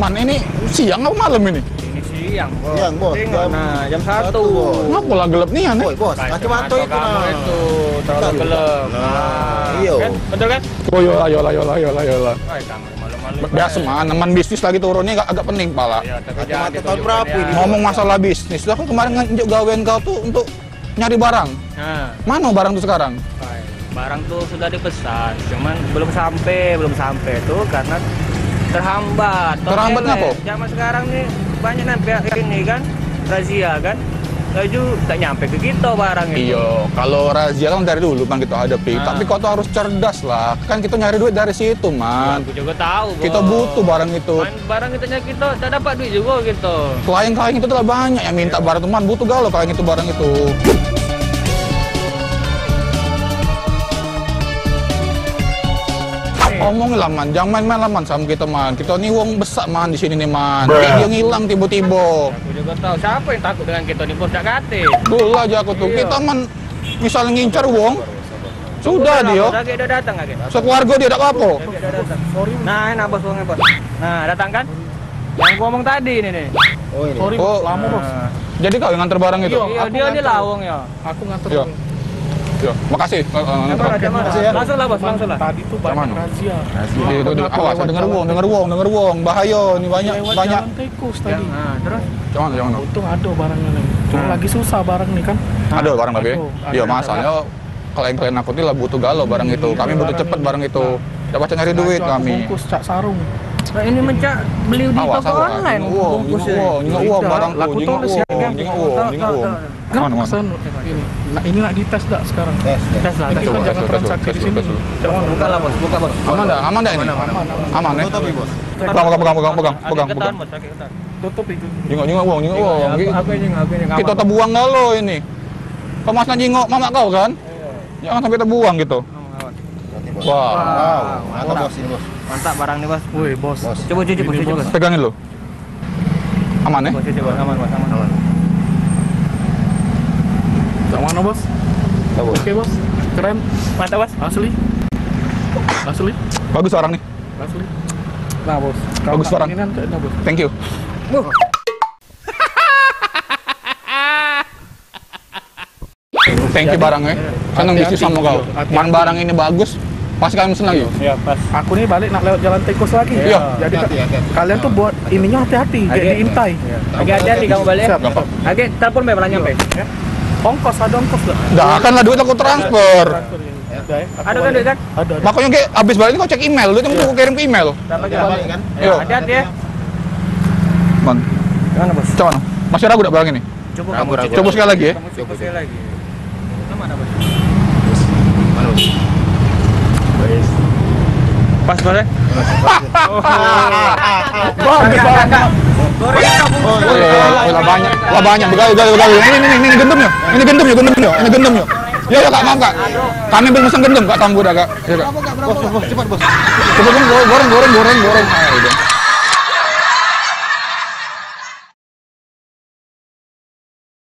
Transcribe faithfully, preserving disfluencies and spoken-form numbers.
Pan ini siang apa malam ini? Ini siang, Bos. Siang, Bos. Tengok, jam nah, jam satu, satu, Bos. Ngapa lah gelap nian, eh? Oi, Bos, kacamata itu, kamu nah. Itu terlalu gelap. Nah, iyo. Kan? Betul kan? Oh, iyolah, iyolah, iyolah, iyolah, iyolah. Ai, kamu malu-malu. Biasa, Man. Man, bisnis lagi turun ni agak, agak pening pala. Iya, tapi kacamata jangan tahun berapa ini? Ngomong masalah bisnis, lah kan kemarin nganjuk gawean kau tuh untuk nyari barang. Nah. Mana barang tu sekarang? Barang tu sudah dipesan, cuman belum sampai, belum sampai tu karena terhambat. Terhambat ngapo? Zaman sekarang ni banyak nampak ini kan, razia kan. Laju tak nyampe ke kita barang itu. Iyo, kalau razia kan dari dulu kan kita hadapi. Nah. Tapi kau tu harus cerdas lah. Kan kita nyari duit dari situ, Man. Aku juga tahu, Bos. Kita butuh barang itu. Man, barang kita nyari kita tak dapat duit juga kita. Klien-klien itu telah banyak yang minta barang tu, Man. Butuh galo klien itu barang itu. Omong lah, Man, jangan main-main lah, Man, sama kita, Man. Kita ni wong besak, Man, di sini ni, Man. Dia ngilang tiba-tiba. Aku juga tahu siapa yang takut dengan kita ni, Bos, dak kate. Bola aja aku tu. Iya. Kita, Man, misal ngincar wong, sudah dia. Lagi dah datang lagi. Sekeluarga dia dak apa-apa. Lagi dah datang. Nah, enak, Bos, wongnya, Bos. Nah, datang kan? Yang gua omong tadi ni, nih. Oh, ini. Sorry, Bos. Oh. Lama, Bos. Nah. Jadi kau yang nganter barang itu? Iya, dia ni lah wong ya. Aku nganter. Iya. Iya. Makasih. Eh, eh, nganter. Oke, makasih ya. Langsung lah, Bos, langsung lah. Tadi tuh banyak razia. Razia. Iya, itu, itu. Awas, denger wong, denger wong, denger wong. Bahaya ni, banyak, banyak. Lewat jalan tikus tadi. Ya, nah, terus? Jangan, jangan. Untung ada barangnya nih. Cuma lagi susah barang nih kan. Ada barang tapi? Ada, ada. Iya, masalahnya klien-klien aku ni lah butuh galo barang itu. Kami butuh cepet barang itu. Dak pacak nyari duit kami. Bungkus cak sarung. Nah, ini mencak beli di toko online. Awas, awas. Jingok wong, jingok wong, jingok wong, barang tu, jingok wong, jingok wong, jingok wong. Kan pesan ini. Nah, ini nak dites dak sekarang? Tes, tes. Tes lah, tes lah. Jangan transaksi di sini. Buka lah, Bos, buka, Bos. Aman dak? Aman dak ini? Aman, aman. Aman, ya? Pegang, pegang, pegang, pegang, pegang, pegang. Tutup itu. Jingok, jingok wong, jingok wong. Aku, aku jingok, aku jingok. Kita terbuang galo ini. Kau masa jingok mamak kau kan? Jangan sampai terbuang gitu. Wah. Wow, mantap, Bos, ini, Bos. Mantap barang ni, Bos. Woi, Bos. Bos. Coba, coba, coba, coba. Pegangin dulu. Aman, eh? Bos, coba, aman, Bos, aman. Aman. Cak mano, Bos? Oke, Bos. Keren. Mantap, Bos. Asli. Asli. Bagus barang ni. Asli. Nah, Bos. Bagus barang. Ini nanti ada, Bos. Thank you. Thank you barang, eh. Seneng bisnis sama kau. Man, barang ini bagus, pasti kami mesen lagi. Iya, pas. Aku ni balik nak lewat jalan tikus lagi. Iya. Jadi, hati-hati, hati-hati. Kalian tuh buat ininya hati-hati, jadi diintai. Iya. Oke, hati-hati kamu balik. Siap. Gampang. Oke, telepon be, malah nyampe. Ya. Ongkos, ada ongkos dak? Dah, kan lah duit aku transfer. Transfer, ya. Ada kan duit kan? Ada, ada. Makanya kayak habis balik ini kau cek email, duit yang aku kirim ke email. Iya. Balik kan? Iya. Hati-hati ya. Man. Gimana, Bos? Cak mano? Masih ragu dak barang ini? Coba kamu cek. Coba sekali lagi, ya. Coba sekali lagi. Mana, Bos? Mana, Bos? Pas, Bos, ya? Pas, pas. Oh. Bang, Bang. Oh, iya, iya, iya, lah banyak, lah banyak. Begawe, begawe, begawe. Ini, ini, ini, ini gendum ya. Ini gendum ya, gendum ya. Ini gendum ya. Ya, ya, Kak, maaf, Kak. Kami belum pesan gendum, Kak, tambah dah, Kak. Ya, Kak. Bos, bos, bos, cepat, Bos. Coba, Bang, goreng, goreng, goreng, goreng. Ayo, udah.